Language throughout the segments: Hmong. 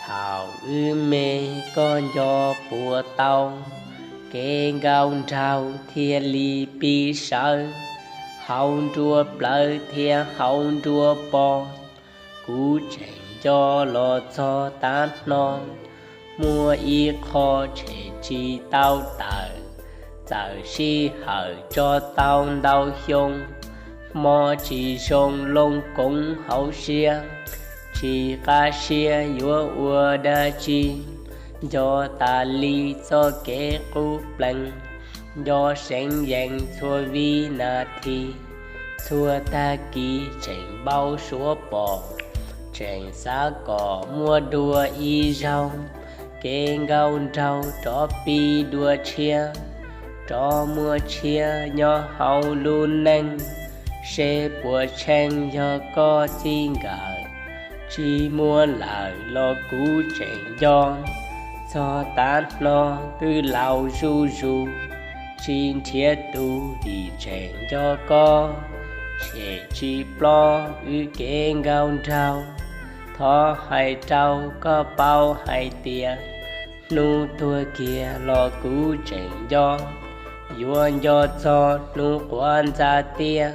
Thaum wb me koj nco puas tau, kev nkauj nraug thiaj li pib sawv, hauv nruab plawv thiab hauv nruab pob. Kuv tseem nco los txog tav no, muaj ib qho tshem tsis tau tawm, txawm sij hawm tso tau ntau xyoo, hmo tsis zoo loo koov hauv siab, tsis qab siab yuav ua dab tsi. Nco tas li txoj kev qub plees, nco seev yees txhua vib nas this, txhua tag kis tseem npau suav pom, tseem xav kom muaj dua ib zaug, kev nkauj nraug rov pib dua tshiab, rov muaj tshiab nyob hauv lub neej, seb puas tsheej yog koj txij nkawm, tsis muaj lawm los kuv tseem nco, txog tav no twb laus zuj zus, tsis nrhiav tus vim tseem nco koj, tshem tsis ploj wb kev nkauj nraug. Thov hais rau koj paub hais tias, hnub tuag kiag los kuv tseem nco, yuav nco txog hnub quav ntxa tiaj,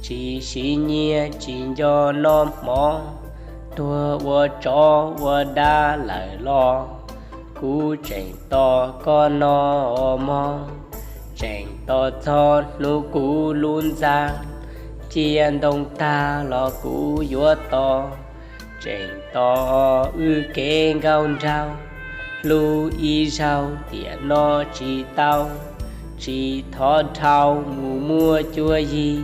tsis siv nyiaj tsis nco noj hmov, tuag ua tsov ua dab lawm los, kuv tseem tos koj no os mog, tseem tos txog hnub kuv lub ntxa, cia ntoo tag los kuv yuav tos, tseem tos wb kev nkauj nraug, hlub ib zaug tiam no tsis tau, tsis thov dhau mus muaj cuab yig,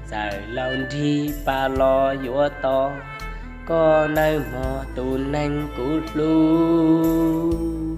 txawm laus nrig pas los yuav tos, koj nawb mog tus neeg kuv hlub.